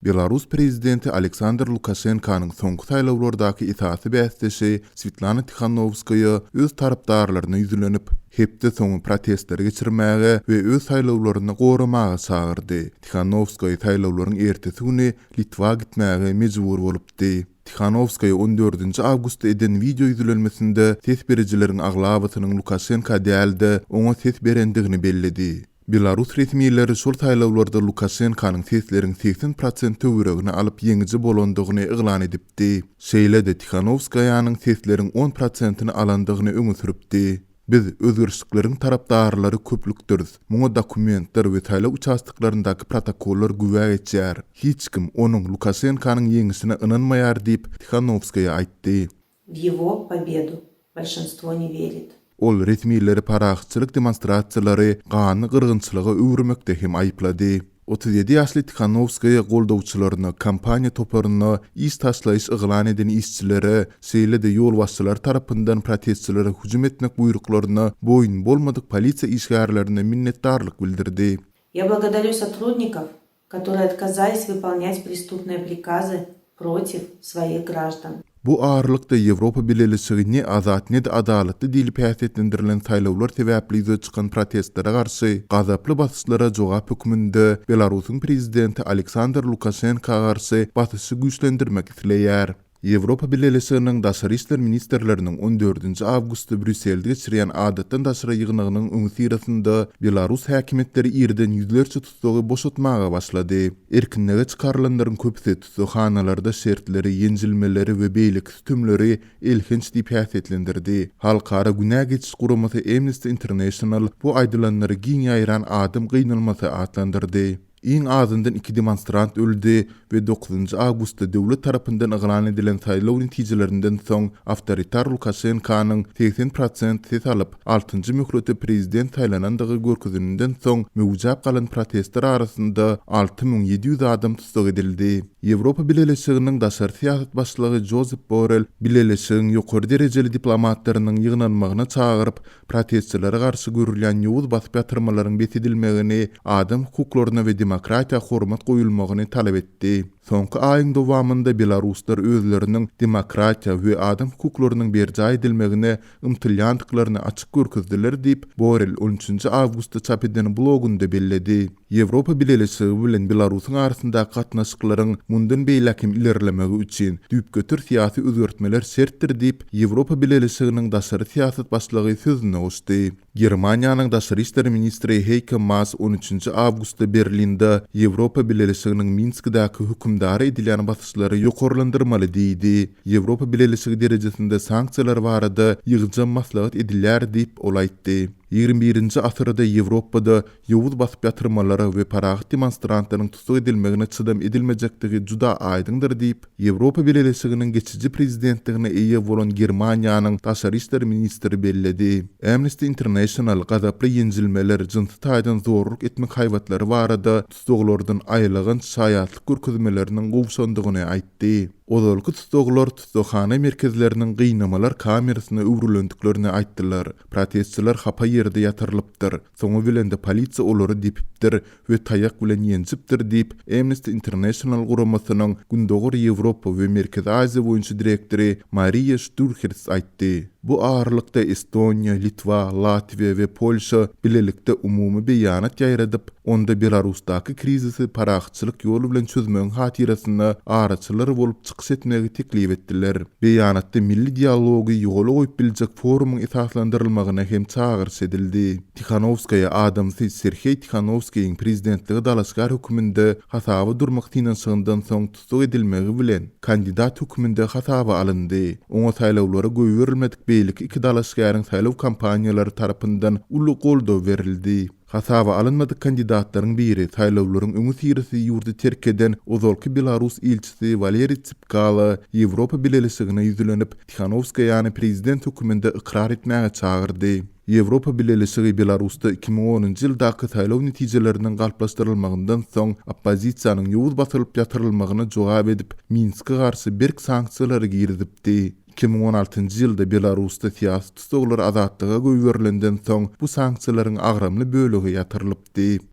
Belarus prezidenti Aleksandr Lukaşenkanyň soňky saýlawlardaky esasy bäsdeşi Swetlana Tihanowskaýa öz tarapdarlaryna ýüzlenip, hepde soňy protestleri geçirmäge we öz saýlawlaryny goramaga çagyrdy. Tihanowskaýa saýlawlaryň ertesi güni Litwa gitmäge mejbur bolupdy. Tihanowskaýa on dördünji awgustda eden wideo ýüzlenmesinde ses berijileriň aglabasynyň Lukaşenka däl-de, oňa ses berendigini belledi. Belarus resmileri şol saýlawlarda Lukaşenkanyň sesleriň 80 prosent töweregini alyp ýeňiji bolandygyny yglan edipdi. Şeýle-de Tihanowskaýanyň sesleriň on prosentini alandygyny öňe sürüpdi. Biz, özgerişlikleriň tarapdarlary köplükdiris. Muňa dokumentler we saýlaw uçastoklaryndaky protokollar güwä geçýär. Hiç kim onuň, Lukaşenkanyň ýeňişine ynanmaýar diýip, Tihanowskaýa aýtdy. W ýego pobedu bolşinstwo ne werit. Ol resmileri parahatçylyk demonstrasiýalary ganly gyrgynçylyga öwürmekde hem aýyplady. 37 ýaşly Tihanowskaýa goldawçylaryna, kampaniýa toparyna, iş taşlaýyş yglan eden işçilere, şeýle-de ýolbaşçylary tarapyndan protestçilere hüjüm etmek buýruklaryna boýun bolmadyk polisiýa işgärlerine minnetdarlyk bildirdi. Ýa blagodarýu sotrudnikow Которые отказались выполнять преступные приказы против своих граждан. Bu aralykda Ýewropa Bileleşigi ne azat, ne-de adalatly diýlip häsiýetlendirilen saýlawlar sebäpli ýüze çykan protestlere garşy gazaply basyşlara jogap hökmünde Belarusyň prezidenti Aleksandr Lukaşenka garşy basyşy güýçlendirmek isleýär. Ýewropa Bileleşiginiň daşary işler ministrleriniň on dördünji awgustda Brýusselde geçirýän adatdan daşary ýygnagynyň öňüsyrasynda belarus häkimiýetleri irden ýüzlerçe tussagy boşatmaga başlady. Erkinlige çykarylanlaryň köpüsi tussaghanalarda şertleri, ýenjilmeleri we beýleki sütemleri elhenç diýip häsiýetlendirdi. Halkara günä geçiş guramasy Amnesty International bu aýdylanlary giň ýaýran adam gynalmasy atlandyrdy. Iň azyndan iki demonstrant öldi we dokuzynjy awgustda döwlet tarapyndan yglan edilen saýlaw netijelerinden soň awtoritar Lukaşenkanyň 80 prosent ses alyp, altynjy möhlete prezident saýlanandygy görkezilenden soň möwjäp galan protestler arasynda 6700 adam tussag edildi. Ýewropa Bileleşiginiň daşary syýasat başlygy Jozep Borrell Bileleşigiň ýokary derejeli diplomatlarynyň ýygnanmagyna çagyryp, protestçilere garşy görülýän ýowuz basyp ýatyrmalaryň bes edilmegini, adam hukuklaryna we demokratiýa hormat goýulmagyny talap etdi. Soňky aýyň dowamynda belaruslar özleriniň demokratiýa we adam hukuklarynyň berjaý edilmegine ymtylýandyklaryny açyk görkezdiler diýip, Borrell on üçünji awgustda çap eden blogunda belledi. Ýewropa Bileleşigi bilen Belarusyň arasyndaky gatnaşyklaryň mundan beýläk hem ilerlemegi üçin düýpgöter syýasy özgertmeler şertdir diýip, Ýewropa Bileleşiginiň daşary syýasat başlygy sözüne goşdy. Germaniýanyň daşary işler ministri Heiko Maas on üçünji awgustda Berlinde Ýewropa Bileleşiginiň Minskidäki hökümdara edilýän basyşlary ýokarlandyrmaly diýdi. Ýewropa Bileleşigi derejesinde sanksiýalar barada ýygjam maslahat edilýär diýip, ol aýtdy. Ýigrimi birinji asyrda Ýewropada Ýowuz basyp ýatyrmalara we parahat demonstrantlaryň tussag edilmegine çydam edilmejekdigi juda aýdyňdyr diýip, Ýewropa Bileleşiginiň geçiji prezidentligine eýe bolan Germaniýanyň daşary işler ministri belledi. Amnesty International gazaply ýenjilmeler, jynsy taýdan zorluk etmek haýbatlary barada tussaglardan aýylganç şaýatlyk görkezmeleriniň gowşandygyny aýtdy. Ozalky tussaglar tussaghana merkezleriniň gynamalar kamerasyna öwrülendiklerini aýtdylar. Protestçiler hapa ýerde ýatyrylypdyr. Soňy bilen-de polisiýa olary depipdir we taýak bilen ýenjipdir diýip, Amnesty International guramasynyň Gündogar Ýewropa we Merkezi Aziýa boýunça direktory Mariýa Ştürhertz aýtdy. Bu aralykda Estoniýa, Litwa, Latwiýa we Polşa bilelikde umumy beýanat ýaýradyp, onda Belarusdaky krizisi parahatçylyk ýoly bilen çözmegiň hatyrasyna araçylar bolup çykyş etmegi teklip etdiler. Beýanatda milli dialogy ýola goýup biljek forumyň esaslandyrylmagyna hem çagyryş edildi. Tihanowskaýa adamsy Serheý Tihanowskiýiň prezidentlige dalaşgär hökmünde hasaba durmak synanyşygyndan soň tussag edilmegi bilen, kandidat hökmünde hasaba alyndy. Oňa saýlawlara goýberilmedik beýleki iki dalaşgäriň saýlaw kampaniýalary tarapyndan uly goldaw berildi. Hasaba alynmadyk kandidatlaryň biri, saýlawlaryň öňüsyrasy ýurdy terk eden ozalky belarus ilçisi Waleriý Tsepkalo Ýewropa Bileleşigine ýüzlenip, Tihanowskaýany prezident hökmünde ykrar etmäge çagyrdy. Ýewropa Bileleşigi Belarusda 2010-njy ýyldaky saýlaw netijeleriniň galplaşdyrylmagyndan soň oppozisiýanyň ýowuz basylyp ýatyrylmagyna jogap edip, Minske garşy berk sanksiýalary girizipdi. 2016-njy ýylda Belarusda syýasy tussaglar azatlyga goýberilenden soň bu sanksiýalaryň agramly bölegi ýatyrylypdy.